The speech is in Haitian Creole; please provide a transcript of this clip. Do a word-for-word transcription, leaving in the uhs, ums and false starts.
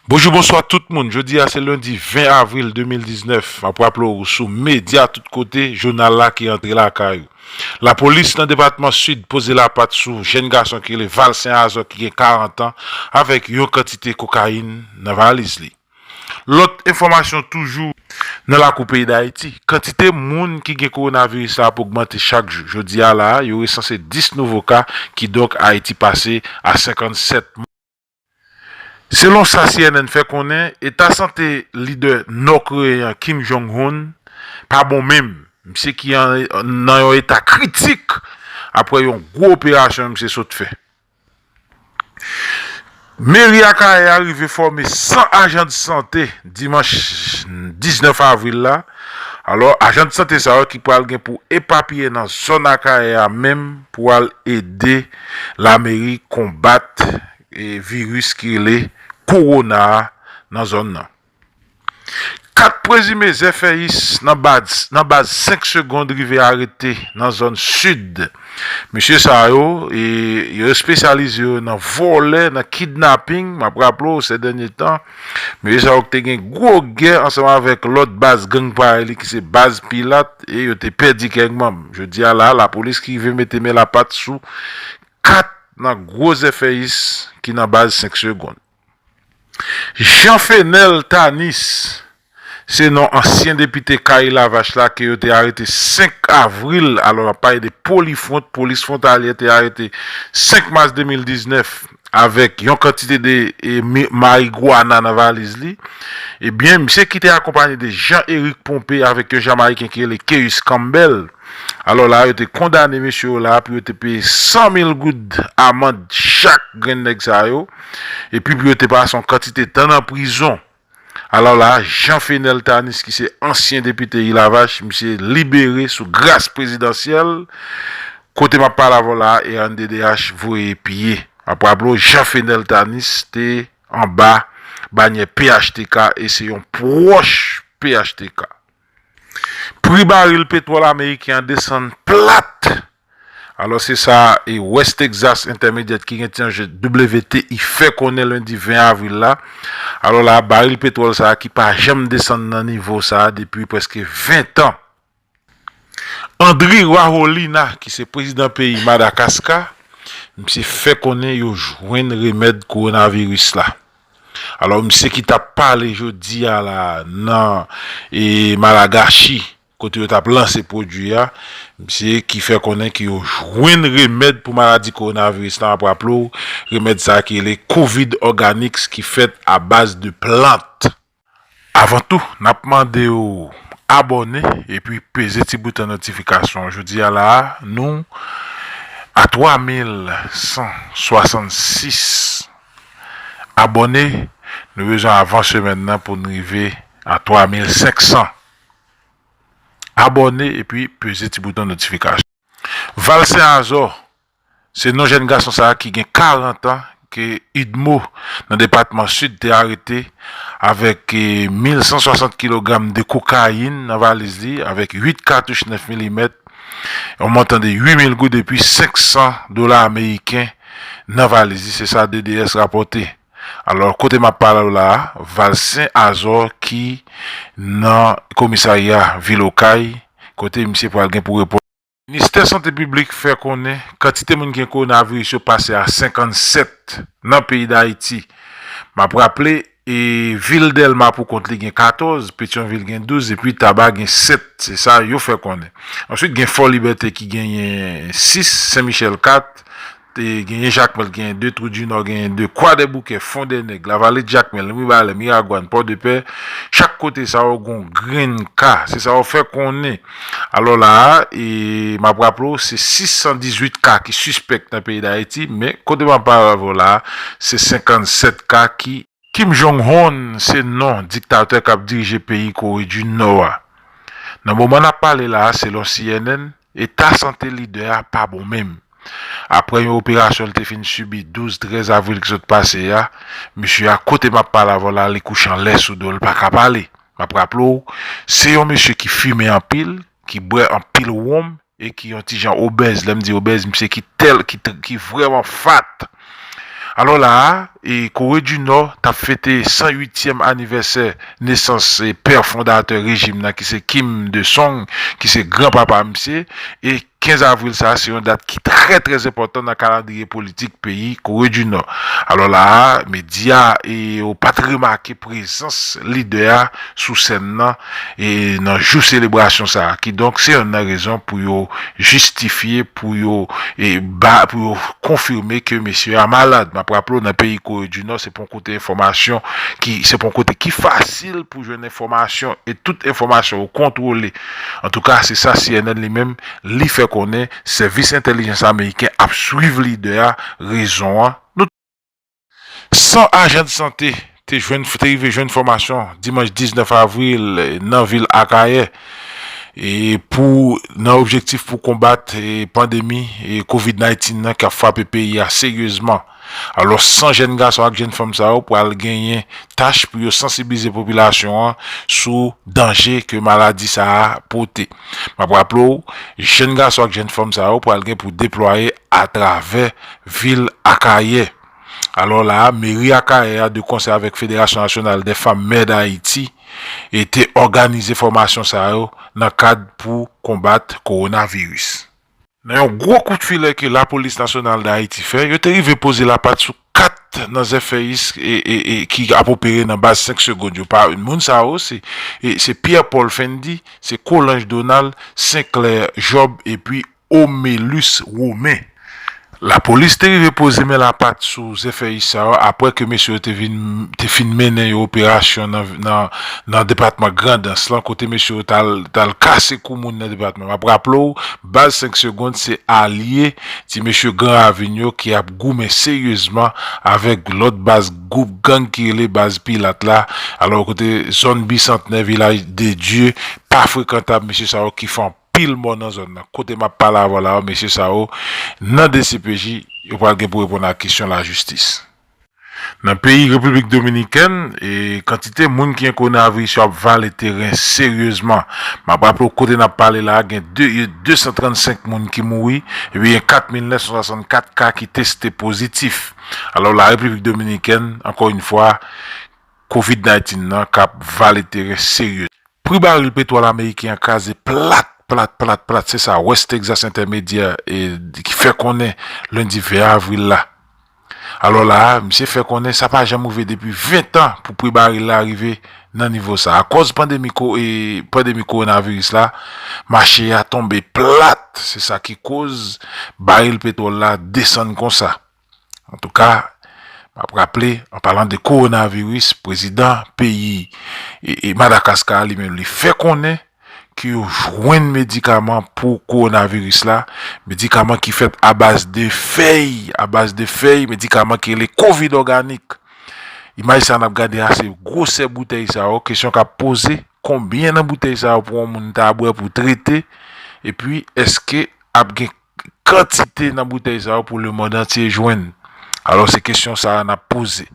Bonjou, bonswa tout moun. Jodi a se lendi ven avril de mil diznèf. M ap raple w sou medya tout kote, jounal la ki antre lakay ou. Lapolis nan depatman Sid poze lapat sou jèn gason ki rele Valcin Azor ki gen karant an avèk yon kantite kokayin nan valiz li. Lòt enfòmasyon toujou nan lakou peyi Dayiti, kantite moun ki gen kowonaviris la ap ogmante chak jou. Jodi a la, yo resanse dis nouvo ka, kidonk Ayiti pase a senkannsèt mò. Selon sa C N N fè konnen, eta sante lidè nò-koreyen an Kim Jong-un pa bon menm. Misye ki an, nan yon eta kritik apre yon gwo operasyon misye sot fè. Meri Akayè a rive fòme san ajan de sante dimanch diznèf avril la. Alò, ajan de sante sa yo ki pral gen pou epapiye nan zòn Akayè a menm pou al ede lameri konbat e, viris ki rele kowona a nan zòn nan. Kat prezime zèfèyis nan baz, nan baz senk segonn rive arete nan zòn sid. Mesye sa yo, e, yo espesyalize yo nan vòlè, nan kidnaping. M ap raple w, se dènye tan, mesye sa yo te gen gwo gè ansanm avèk lòt baz gang parèy li ki se baz Pilat, e yo te pèdi kèk manm. Jodi a la, lapolis ki rive mete men lapat sou kat nan gwo zèfèyis ki nan baz senk segonn. Jean Fenel Tanis, se non ansyen depite Kay Lavach la ke yo te arete senk avril, alò n ap pale de Polifront, polis fwontalyè te arete senk mas de mil diznèf avèk yon kantite de, e, mi-, marigwana nan valiz li. Ebyen, misye ki te akonpaye de Jean Eric Pompé avèk yon Jamayiken ki rele Keus Campbell. Alò la, yo te kondane mesye yo la pou yo te peye san mil goud amann chak grenn nèg sa yo, epi pou yo te pase yon kantite tan nan prizon. Alò la, Jean Fenel Tanis, ki se ansyen depite Ilavach, misye libere sou gras prezidansyèl. Kote m ap pale avè w la, R N D D H voye pye. M ap raple w, Jean Fenel Tanis te anba banyè P H T K e se yon pwòch P H T K. Pri baril petwòl ameriken an desann plat. Alò, se sa e West Texas Intermediate ki gen ti anje W T I fè konnen lendi ven avril la. Alò la, baril petwòl sa a ki pa janm desann nan nivo sa a depi prèske ven tan. Andry Rajoelina, ki se prezidan peyi Madakaska, misye fè konnen yo jwenn remèd kowonaviris la. Alò, misye ki t ap pale jodi a la nan, e, Malagachi, kote yo t ap lanse pwodui a, misye ki fè konnen ke yo jwenn remèd pou maladi kowonaviris la. M ap raple w, remèd sa a ki rele Covid Organics ki fèt a baz de plant. Avan tou, n ap mande w abòne epi peze ti bouton notifikasyon. Jodi a la a, nou a twa mil san swasannsis abòne. Nou bezwen avan semèn nan pou n rive a twa mil senk san. Abòne epi peze ti bouton notifikasyon. Valcin Azor, se non jèn gason sa a ki gen karant an, ke UDMO nan depatman Sid te arete avèk, e, mil san swasant kilogram de kokayin nan valiz li, avèk uit katouch nèf milimèt, yon montan de uit mil goud epi senk san dola ameriken nan valiz li. Se sa D D S rapòte. Alò, kote m ap pale w la a, Valcin Azor ki nan komisarya vil Okay, kote misye pral gen pou reponn. Ministè Sante Piblik fè konnen kantite moun ki gen kowonaviris yo pase a senkannsèt nan peyi Dayiti. M ap raple, e, vil Dèlma pou kont li gen katòz, Petyonvil gen douz, epi Taba gen sèt. Se sa yo fè konnen. Answit, gen Fò Libète ki genyen sis, Sen Michèl kat, te genyen Jakmèl, genyen de, Twou di Nò genyen de, Kwadèboukè, Fondènèg, Lavale di Jakmèl, Mibalè, Miragwàn, Pòdepè, chak kote sa yo gon grenn ka, se sa yo fè konnen. Alò la a, e, m ap raple w, se sis san dizuit ka ki sispèk nan peyi Dayiti, men kote m ap pale avè w la a, se senkannsèt ka ki Kim Jong-un se non diktatè k ap dirije peyi Kore di Nò a. Nan moman n ap pale la a, selon C N N, eta sante lidè a pa bon menm. Apre yon operasyon li te fin sibi douz, trèz avril ki sot pase a, mesye a, kote m ap pale avè w la, li kouche anlè sou do l, pa ka pale. M ap raple w, se yon mesye ki fimen anpil, ki bwè anpil wonm, e ki yon ti jan obèz. Lè m di obèz, misye ki tèl, ki, ki vrèman fat. Alò la a, E Kore di Nò t ap fete san uityèm anivèsè nesans, e, pè fondatè rejim nan, ki se Kim De Song, ki se granpapa misye, e kenz avril sa a, se yon dat ki trè, trè enpòtan nan kalandriye politik peyi Kore di Nò. Alò la a, medya, e, yo pa t remake prezans lidè a sou sèn nan, e, nan jou selebrasyon sa a. Kidonk, se yonn nan rezon pou yo jistifye, pou yo, e, ba, pou yo konfime ke mesye a malad. M ap raple w, nan peyi Kore di Nò, se pa yon kote enfòmasyon ki, se pa yon kote ki fasil pou jwenn enfòmasyon, e tout enfòmasyon yo kontwole. Antouka, se sa C N N li menm, li fè konnen sèvis entèlijans ameriken ap swiv lidè a, rezon an. Nou, san ajan de sante te jwenn, te rive jwenn fòmasyon dimanch diznèf avril, eh, nan vil Akayè, e pou, nan objektif pou konbat, eh, pandemi, eh, kovid diznèf nan k ap frape peyi a seryezman. Alò, san jèn gason ak jèn fanm sa yo pral genyen tach pou yo sansibilize popilasyon an sou danje ke maladi sa a pote. M ap raple w, jèn gason ak jèn fanm sa yo pral gen pou deplwaye atravè vil Akayè. Alò la a, meri Akayè a, de konsè avèk Fédération Nationale des Femmes Mères d'Haïti, e te òganize fòmasyon sa yo nan kad pou konbat kowonaviris. Nan yon gwo kout filè ke Lapolis Nasyonal d Ayiti fè, yo te rive poze lapat sou kat nan zèfèyis, e, e, e, ki ap opere nan baz senk segonn yo. Pa, moun sa yo, se, e, se Pierre Paul Fendy, se Colange Donald, Sinclair Job, epi Omelus Romain. Lapolis te rive poze men lapat sou zèfèyis sa yo apre ke mesye yo te vin, te fin mennen yon operasyon nan, nan, nan depatman Grandans lan, kote mesye yo t al, t al kase kou moun nan depatman. M ap raple w, baz senk segonn se alye ti mesye Gran Ravin yo ki ap goumen seryezman avèk lòt baz, gwoup gang ki rele baz Pilat la. Alò, kote zòn Bisantnè, Vilaj de Dye, pa frekantab, mesye sa yo ki fè anpil mò nan zòn nan. Kote m ap pale avè w la, mesye sa yo, nan D C P J, yo pral gen pou reponn a kesyon lajistis. Nan peyi Repiblik Dominikèn, e, kantite moun ki gen kowonaviris yo ap vale teren seryezman. M ap raple w, kote n ap pale la, gen de, desan trannsenk moun ki mouri, epi gen kat mil nèf san swasannkat ka ki teste pozitif. Alò, la Repiblik Dominikèn, ankò yon fwa, kovid diznèf nan k ap vale teren serye. Pri baril petwòl ameriken an kraze plat, plat, plat, plat. Se sa West Texas Intermediate, e, ki fè konnen lendi ven avril la. Alò la a, misye fè konnen sa pa janm rive depi ven tan pou pri baril la rive nan nivo sa. Akòz pandemi ko-, e, pandemi kowonaviris la, mache a tonbe plat. Se sa ki koz baril petwòl la desann konsa. Antouka, m ap raple, an palan de kowonaviris, prezidan peyi, e, e, Madagaska a, li menm, li fè konnen ke yo jwenn medikaman pou kowonaviris la, medikaman ki fèt a baz de fèy, a baz de fèy, medikaman ki rele kovid òganik. Imaj sa n ap gade a, se gwosè boutèy sa yo, kesyon k ap poze, konbyen nan boutèy sa yo pou yon moun ta bwè pou trete, epi èske ap gen kantite nan boutèy sa yo pou lemonn antye jwenn? Alò, se kesyon sa a n ap poze.